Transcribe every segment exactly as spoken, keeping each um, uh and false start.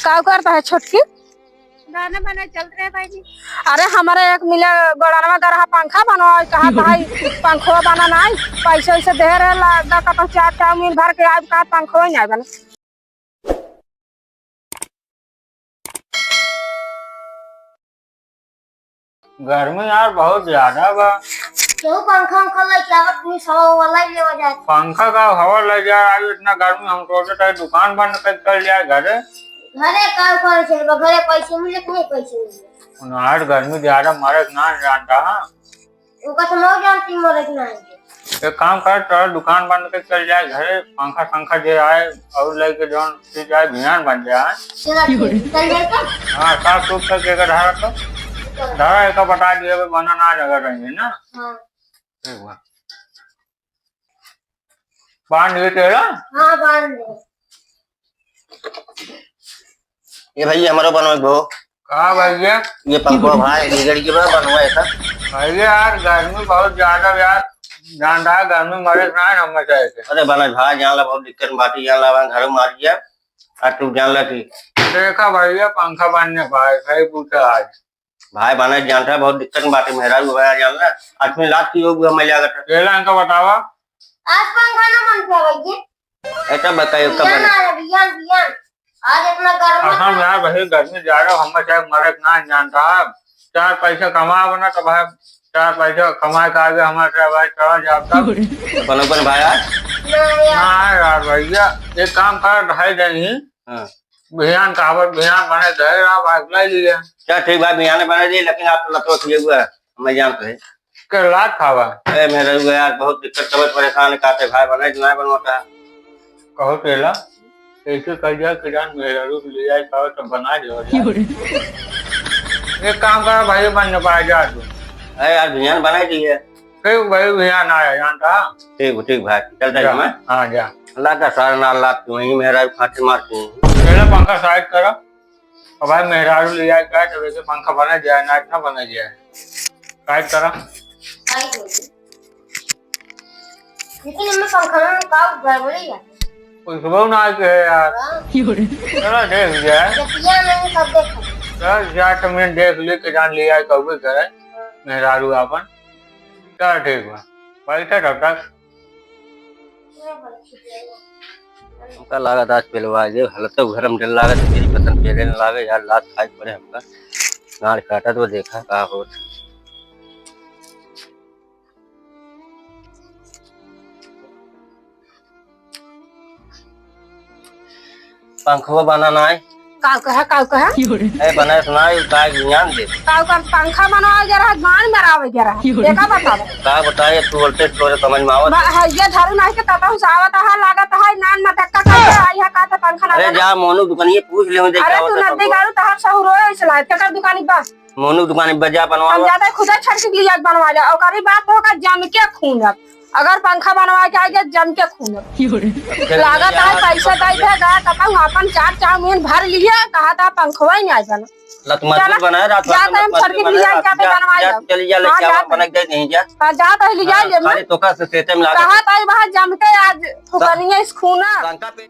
का करत है छोटकी? दाना बना चलत रहे भाई जी। अरे, हमरे एक मिले गोड़नवा गरहा पंखा बनवाए, कहा था है, पंखवा बना नाई, पैसे वैसे दे रहे ला, दा कतौ चार चाउमीन भर के आज का पंखवा ही नाई बना। गर्मी यार बहुत ज्यादा बा। केहू पंखा उंखा लेके आवत नहीं, सब वाला ही लेवा जात। पंखा का हवा ले जा, आज इतना गर्मी, हम सोचत है दुकान बंद कर, कर लिया घरे। घरे का करे चलबा, घरे पैसे मिले कि नहीं पैसे मिले? उन्हार गर्मी ज्यादा मरे के ना जानता, हाँ। ओका तो मैं जानती मरे के ना है। एक काम कर, तोरा दुकान बंद कर चल जाए घरे, पंखा संखा जे आए और लेके जौन चीज आए, भियान बन जाए। चला, चल जाए तो? हाँ, साफ सूफ करके एकर धारा तो। चल। धारा एका बता दिए, अबे बना ना जगह रही है ना? हाँ। ठीक बा। बांध के तेरा? हाँ, बांध दे। ये भैया, हमारा बनवा दो। का भैया? ये पंखा भाई, बिगड़ के बा, बनवा है का? भैया यार, गर्मी बहुत ज्यादा यार, जानता है, गर्मी मरे ना है, हम मचाए के। अरे बना भाई, जान ला बहुत दिक्कत में बाटी, जान ला, घर में मार गया, और तू जान ला कि देखा भैया, पंखा बनने भाई, सही पूछा आज। भाई बना जानता है, बहुत दिक्कत में बाटी, मेहरारू भाई जान ला, आदमी लात की हो गया, मैं जाकर। ये ला इनका बतावा। आज पंखा ना बन पावेगी। ऐसा बताइए, कब बियान बने? आ रहा, बियान, बियान। आज इतना गर्म कसम है। यार, भाई गर्मी जा रहा, हम चाहे मरे के ना जानता है। चार पैसा कमा बना तो भाई, चार पैसा कमाए का आगे हमारे से भाई चला जाता। बनो बन भाई आज। ना यार। ना यार भैया, एक काम कर, ढाई देंगे। हाँ। बिहान का आवर, बिहान बने दे, आप आज ले लिए। चल ठीक भाई, बिहान बने दे, लेकिन आप तो लतो किए हुआ है, हमें जानते हैं। के लात खावा। ए, मेहरारू यार, बहुत दिक्कत, तबीयत परेशान है, कहते भाई बने कि ना बनवाता। कहो तेला, ऐसे कर जा कि जान मेहरारू के ले जाए, कहो तो बना दे यार। एक काम करो भाई, बन ना पाए जा तू। अरे यार, बिहान बना दिए। ठीक भाई, बिहान आया, जानता? ठीक, ठीक भाई, चलता जा। हूँ मैं। हाँ, जा। लाता सारा ना लात तू, वहीं मेहरारू खाते मारते हैं। पहले पंखा side करो। अब भाई मेहरारू ले आए का, तब ऐसे पंखा बना जाए, ना इतना बना जाए। Side करा। लेकिन इनमें पंखा में का गड़बड़ी है? कोई सुबह ना आए के है यार। हाँ। चलो देख जाए। जतिया नहीं सब देखो। चल जा, तुमने देख ली कि जान ले आए कब करे। मेहरारू आपन। चल ठीक बा। बैठे तब तक। हमका लागत आज पेलवा दे, हालत तो घर में डर लागत, तेरी पतन पेले न लागे यार, लात खाए पड़े हमका। गाड़ काटत वो देखा का होत। पंखवा बना ना है। काउ कहा, काउ कहा? ए, बना सुना, ये का ज्ञान दे। काउ कर पंखा बनवा गया रहा, गान मरावे गया रहा। ये का बतावे? का बताए, तू voltage तोरे समझ में आवत बा-, है? है, ये झाड़ू नहीं के तता उस आवत है, लागत है, नान में धक्का करके आई है, का तो पंखा ना अरे बना। जा, मोनू दुकानिए पूछ ले, देख अरे का तू होता नजदीक पंखा। आलू तो हम सहु रोए ऐसे लाए, तेकर दुकानी बा। मोनू दुकानी बा, जा बनवा हम लो। जाता है, खुदा छड़ के लिए बनवा ले, और करी बात होगा जम के खून अब। अगर पंखा बनवा के आगे जम के खून। लागत है पैसा दे दे गा, तब अपन चार चाउमीन भर लिए, कहा था पंखवा ही नहीं आए बना। लतमचुर चला, बनाए रात जा भर तो हम लतमचुर छड़की बनाए लिया रात, क्या तो जा, बनवा जा, जाओ। चली जा, ले हाँ, क्या जा बना तो। के दे नहीं जा। हाँ, जा तो लिया हाँ, ले ना। खाली तोका से सेते में लागत। कहा था वहाँ जम के आज फुकनिया इस खूना। शंका पे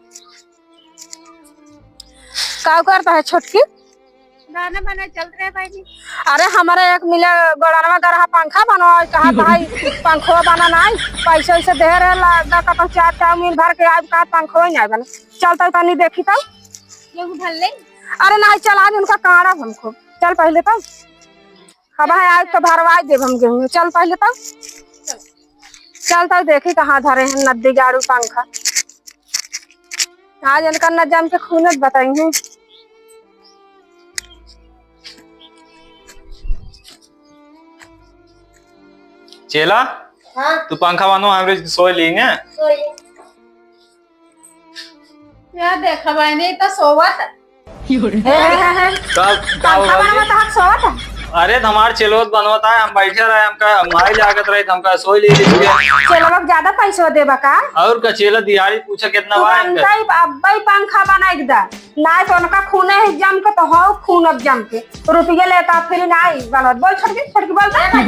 का करता है छोटकी? गाना बना चल रहे भाई जी। अरे, हमारे एक मिले गोड़नवा गरहा पंखा बनवाए, कहा था, "भाई, पंखवा बना नाई, पैसे वैसे दे रहे ला, दा कतौ चार चाउमीन भर के आज का पंखवा ही नहीं बना।" चल तो तनी देखी तो। केहू भर ले। अरे नहीं, चल आज उनका काढ़ब हमको। चल पहले तो। अब है आज तो भरवाई देब हम गेहूं। चल पहले तो। चल तो देखी कहाँ धरे हैं नद्दी गाड़ू पंखा। आज इनका न जम के खूनत बताई हूँ। चेला, हाँ। तू पंखा बनो, हमरे सोए ली ने। सोए। क्या देखा भाई, नहीं तो सोवत है। हे, हे, हे, हे। का, का पंखा हो गया? बनवा तो हम सोवत है। अरे, तो हमार चेलवा बनवत है, हम बैठे रहे, हमका माई लागत रही, तो हमका सोई ले लीजिए। चेलवा के ज्यादा पैसा देबा का? और का चेला दिहाड़ी पूछा कितना बा इनका? तुरंतई अब्बई पंखा बनाई के दा। नाहीं तो उनका खूने ही जम के, तो हौ खून अब जम के। रुपये लेता फिर नाहीं बनत। बोल छोटकी, छोटकी बोल। ए भाई,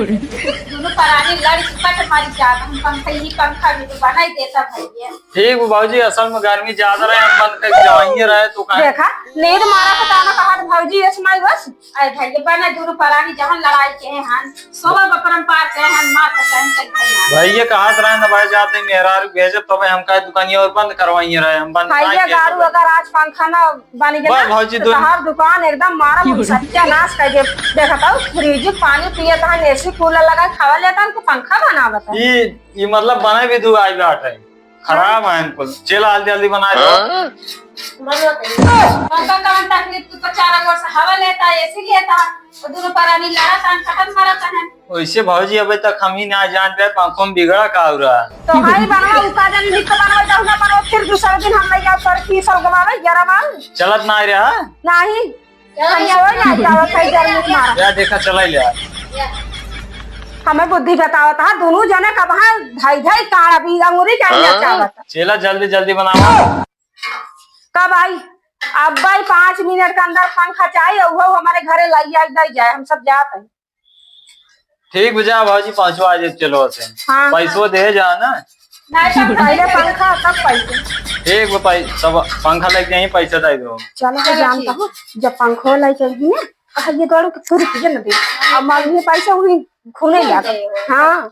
दुनू परानी लड़ के कट मारी जात, हम पंखा, ई पंखा भी तो बनाई देता भैया। ठीक बा भौजी, असल में गर्मी ज्यादा रहे, हम बंद करके जवाइए रहे तो काहे? देखा, नींद मारा तो ताना कहा तो भौजी, यस माई बस। अरे भैया, बना दुनू परानी जहन लड़ाई के हैं, सोबा बपरम पार के हैं, मार का सहन कर भैया। भैया कहत रहे ना भाई, जाते मेहरारू भेजब, तबे हम काहे दुकानिया और बंद करवाइए रहे, हम बंद भैया, काहे किए गारू तबे? अगर आज पंखा ना बन गया बस ना, भौजी, तो दुन- तहार दुकान एकदम मारा हम सत्यानाश कर दे। देखा था, फ्रिज पानी पिए तहन, एसी कूलर लगा खावा लेता हन, तो पंखा बनावत है। ई, ई मतलब बने भी दू आई बात है। खराब है इनको। चला, जल्दी, जल्दी बना दो। हाँ? बनो तो। उनका कवन तकलीफ, तू तो चार ओर से हवा लेता, एसी लेता, तो दुनू परानी लड़त हन, कटत मरत हन। वैसे भौजी, अबे तक हम ही ना जान रहे, पंखों में बिगड़ा का हो रहा। तो हाई बनवा, उ का जानी, निक बनवा, जाऊ ना बनवा, फिर दूसरे दिन हम नहीं जाओ, सर की सर गवावे, ग्यारह बार। चलत ना रहा? नहीं। हम सोए ना जावत है, गर्मी के मारा। या देखा, चला ले यार। हमें बुद्धि बतावत है, दुनू जने कब है, धाई धाई कान अभी अंगूरी के अंदर हाँ? चावत है। चला, जल्दी, जल्दी बनावा। कब आई? अब भाई, पाँच मिनट के अंदर पंखा चाहिए, वो हमारे घरे लाइया दे जाए, हम सब जात हैं। ठीक बा, जा भौजी, पहुँचवा दे, चलो से। हाँ, पैसो हाँ। दे जा ना। नहीं, सब पहले पंखा, तब पैसे। ठीक बा, पै-, सब पंखा लेके जाइए, पैसा दे दो। चलो, चलो, जानता ठीक। हूँ, जब पंखो लेके आई ना, कहा ये दौड़ के तुरंत ये न दे। अब मालूम है, पैसा हुई, खूने जाता। हाँ।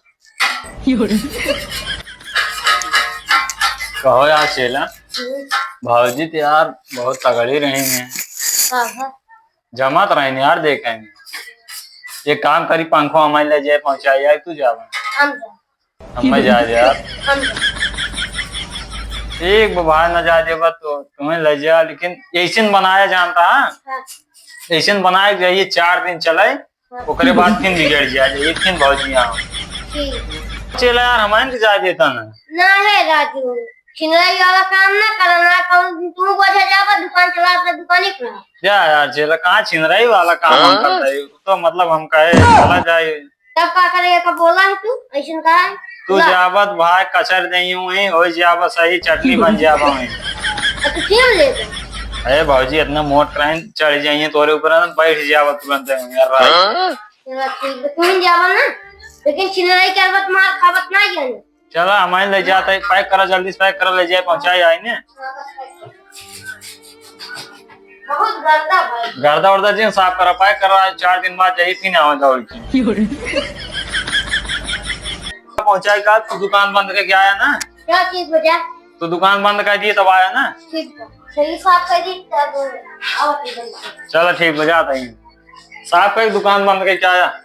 कहो यार शेला, हम्म। भौजी तो यार बहुत तगड़ी रही हैं। हाँ, हाँ। जमा तो रहे यार, देखे हैं। एक काम करी, पंखो हमारे ले जाए, पहुँचाई आए, तू जावा। हम जा। हमें जा यार। हम जा। एक बार बाहर ना जा देबा तो तुम्हें ले जा, लेकिन ऐसे न बनाया जानता है। हाँ। ऐसे न बनाए के जाइए, चार दिन चले, हाँ। ओकरे बाद फिर बिगड़ जाए, एक दिन भौजी यहाँ। ठीक। चला यार, हमारे के जा देता ना। ना है राजू, छिनराई वाला काम ना करना, कौन तू बोझा जाबा, दुकान चला, अपना दुकान ही खुला। जा यार, चला, कहाँ छिनराई वाला काम हम हाँ। करता है? तो मतलब हम कहे, चला जाए। तब का करे, का बोला है तू? ऐसन का है? तू ना। जाबत भाई कचर नहीं हुई, हो जाबत सही चटनी बन जाबा हुई। अब तू क्यों ले गए? अरे भौजी, इतना मोट ट्रेन चढ़ जाइए तोरे ऊपर ना, बैठ जाबत तुरंत हुई यार, राज। हाँ? चला ठीक है, तू ही जाबा ना, लेकिन छिनराई करबत मार खाबत ना जाने। चला, हमारे ले जाता है, पैक करा, जल्दी से पैक करा, ले जाए, पहुंचाए आई ने। बहुत गर्दा भाई। गर्दा वर्दा जी साफ करा, पैक करा, आज चार दिन बाद जाई, फिर आवे दौड़ के। पहुंचाए का, तू दुकान बंद करके आया ना? क्या चीज बजा? तू दुकान बंद कर दिए तब आया ना? ठीक है। सही साफ कर दी, तब आओ, ठीक है। चलो ठीक, बजाता ही। साफ कर दुकान बंद करके आया।